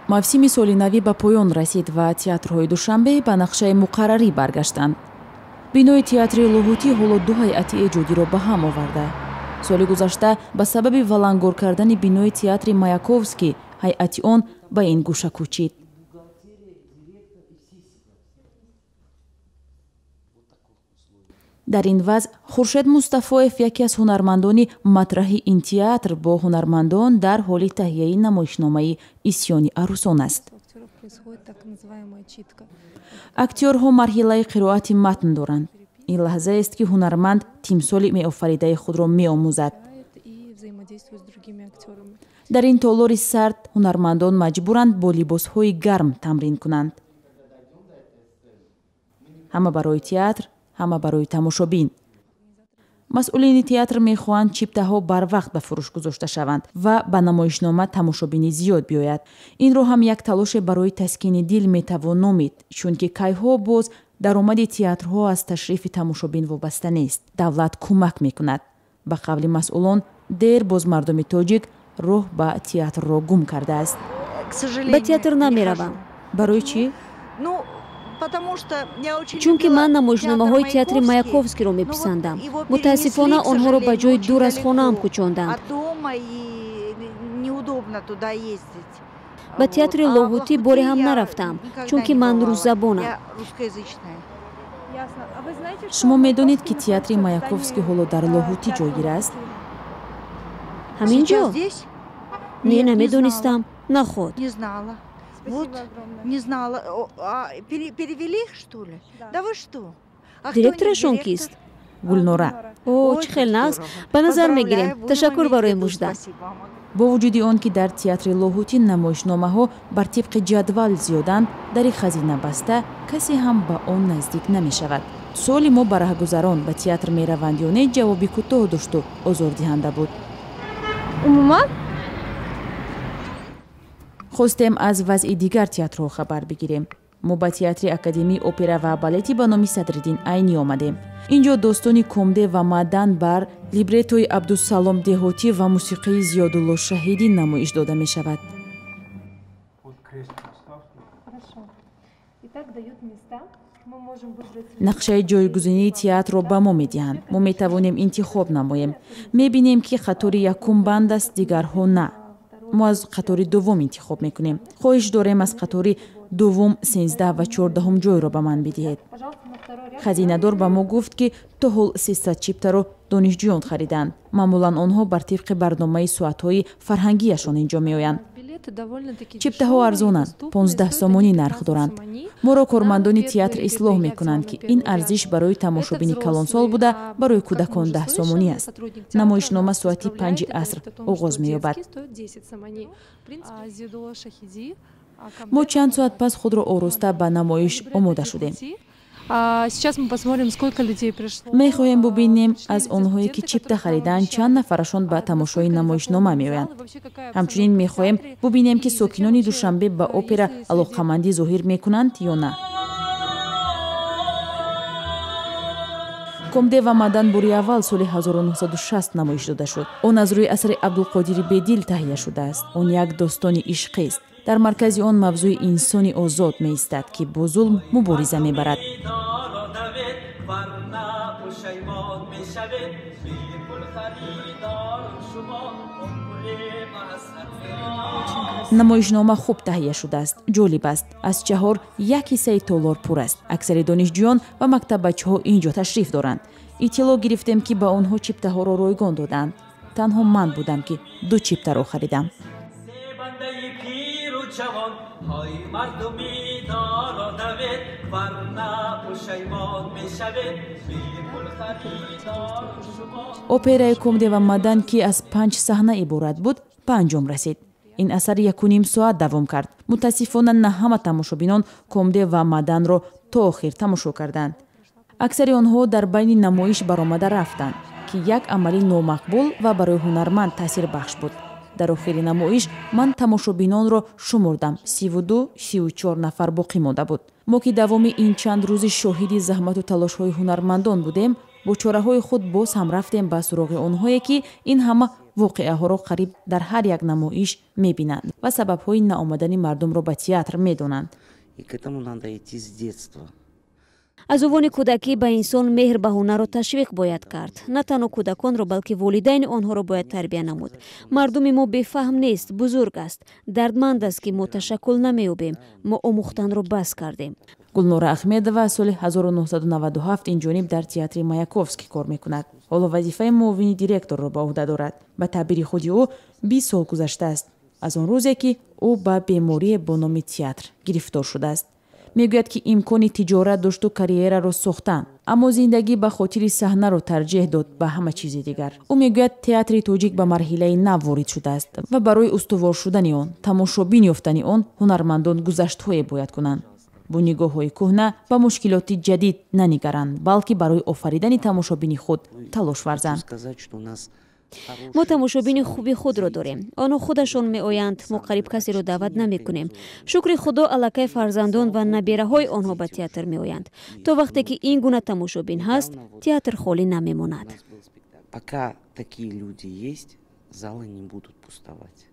Мавсими соли навӣ ба поён расид ва театрҳои Душанбе ба нақшаи муқаррарӣ баргаштанд. Бинои театри Лоҳутӣ ҳоло ду ҳайати эҷодиро ба ҳам оварда. Соли гузашта ба сабаби валангор кардани бинои театри Маяковский ҳайати он ба ин гӯша кӯчид. Дар ин вазъ Хуршед Мустафоев, яке аз ҳунармандони матраҳи ин театр, бо ҳунармандон дар ҳоли таҳияи намоишномаи «Исьёни арӯсон» аст. Актёрҳо марҳилаи қироати матн доранд. Ин лаҳзаест, ки ҳунарманд тимсоли меофаридаи худро меомӯзад. Дар ин толори сард ҳунармандон маҷбуранд бо либосҳои гарм тамрин кунанд. Ҳама барои театр, ҳама барои тамошобин. Масъулини театр мехоҳанд чиптаҳо барвақт ба фурӯш гузошта шаванд ва ба намоишнома тамошобини зиёд биёяд. Инро ҳам як талоше барои таскини дил метавон номид, чунки кайҳо боз даромади театрҳо аз ташрифи тамошобин вобаста нест. Давлат кӯмак мекунад. Ба қавли масъулон, дер боз мардуми тоҷик роҳ ба театрро гум кардааст. Ба театр намеравам. Барои чӣ? Чунки ман намоишномаҳои театри Маяковскиро меписандам. Мутаассифона, онҳоро ба ҷои дур аз хонаам кӯчонданд. Ба театри Лоҳутӣ боре ҳам нарафтам, чунки ман русзабонам. Шумо медонед, ки театри Маяковский ҳоло дар Лоҳутӣ ҷойгир аст? Ҳамин ҷо? Не, намедонистам. Наход. Вот, не знала. Перевели их, что ли? Да вы что? Директорашон кист? Гулнора. О, чӣ хел нағз! Ба назар мегирем. Ташаккур барои мужда. Бо вуҷуди он ки дар театри Лоҳутӣ намоишномаҳо бар тибқи ҷадвал зиёданд, дари хазина баста, касе ҳам ба он наздик намешавад. Суоли мо ба раҳгузарон, ба театр мераванд ё не, ҷавоби кӯтоҳ дошту озордиҳанда буд. Умуман? Хостем аз вазъи дигар театрҳо хабар бигирем. Мо ба театри Академияи опера ва балети ба номи Садриддин Айнӣ омадем. Инҷо достони Комде ва Мадан бар либретои Абдусалом Деҳотӣ ва мусиқии Зиёдулло Шаҳидӣ намоиш дода мешавад. Нақшаи ҷойгузинии театрро ба мо медиҳанд. Мо метавонем интихоб намоем. Мебинем, ки қатори якум банд аст, дигарҳо на. Мо аз қатори дуввум интихоб мекунем. Хоҳиш дорем, аз қатори дуввум 13 ва 14-ум ҷойро ба ман бидиҳед. Хазинадор ба мо гуфт, ки то ҳол 300 чиптаро донишҷӯён хариданд. Маъмулан онҳо бар тибқи барномаи соатҳои фарҳангиашон инҷо меоянд. Чиптаҳо арзонанд, 15 сомонӣ нарх доранд. Моро кормандони театр ислоҳ мекунанд, ки ин арзиш барои тамошобини калонсол буда, барои кӯдакон 10 сомонӣ аст. Намоишнома соати 5 аср оғоз меёбад. Мо чанд соат пас худро ороста ба намоиш омода шудем. Мехоҳем бубинем, аз онҳое ки чипта хариданд, чанд нафарашон ба тамошои намоишнома меоянд. Ҳамчунин мехоҳем бубинем, ки сокинони Душанбе ба опера алоқамандӣ зоҳир мекунанд ё на. Комде ва Мадан бори аввал соли 1960 намоиш дода шуд. Он аз рӯи асари Абдулқодири Бедил таҳия шудааст. Он як достони ишқист. Дар маркази он мавзӯи инсони озод меистад, ки бо зулм мубориза мебарад. Намоишнома хуб таҳия шудааст, ҷолиб аст. Аз чаҳор як ҳиссаи толор пур аст. Аксари донишҷӯён ва мактаббачаҳо ин ҷо ташриф доранд. Иттилоъ гирифтем, ки ба онҳо чиптаҳоро ройгон доданд. Танҳо ман будам, ки ду чиптаро харидам. Операи Комде ва Мадан, ки аз 5 саҳна иборат буд, ба анҷом расид. Ин асар 1,5 соат давом кард. Мутаассифона, на ҳама тамошобинон Комде ва Маданро то охир тамошо карданд. Аксари онҳо дар байни намоиш баромада рафтанд, ки як амали номақбул ва барои ҳунарманд таъсирбахш буд. Дар охири намоиш ман тамошобинонро шумурдам, 32, 34 нафар боқӣ монда буд. Мо ки давоми ин чанд рӯзи шоҳиди заҳмату талошҳои ҳунармандон будем, Бо чораҳои худ боз ҳам рафтем ба суроғи онҳое, ки ин ҳама воқеаҳоро қариб дар ҳар як намоиш мебинанд ва сабабҳои наомадани мардумро ба театр медонанд. И к этому надо идти с детства. Аз овони кӯдакӣ ба инсон меҳр ба ҳунарро ташвиқ бояд кард. На танҳо кӯдаконро, балки волидайни онҳоро бояд тарбия намуд. Мардуми мо бефаҳм нест, бузург аст. Дардманд аст, ки мо ташаккул намеёбем, мо омӯхтанро бас кардем. Гулнора Ахмедова соли 1997 инҷониб дар театри Маяковский кор мекунад. Ҳоло вазифаи муовини директорро ба ӯҳда дорад. Ба таъбири худи ӯ, 20 сол гузаштааст аз он рӯзе, ки ӯ ба беморие бо номи театр гирифтор шудааст. Мегӯяд, ки имкони тиҷорат дошту карьераро сохтан, аммо зиндагӣ ба хотири саҳнаро тарҷеҳ дод ба ҳама чизи дигар. Ӯ мегӯяд, театри тоҷик ба марҳилаи нав ворид шудааст ва барои устувор шудани он, тамошобин ёфтани он ҳунармандон гузаштҳое бояд кунанд, бо нигоҳҳои кӯҳна ба мушкилоти ҷадид нанигаранд, балки барои офаридани тамошобини худ талош варзанд. Мо тамошобини хуби худро дорем, онҳо худашон меоянд, мо қариб касеро даъват намекунем. Шукри Худо, аллакай фарзандон ва набераҳои онҳо ба театр меоянд. То вақте ки ин гуна тамошобин ҳаст, театр холӣ намемонад. Пока такие люди есть, залы не будут пустовать.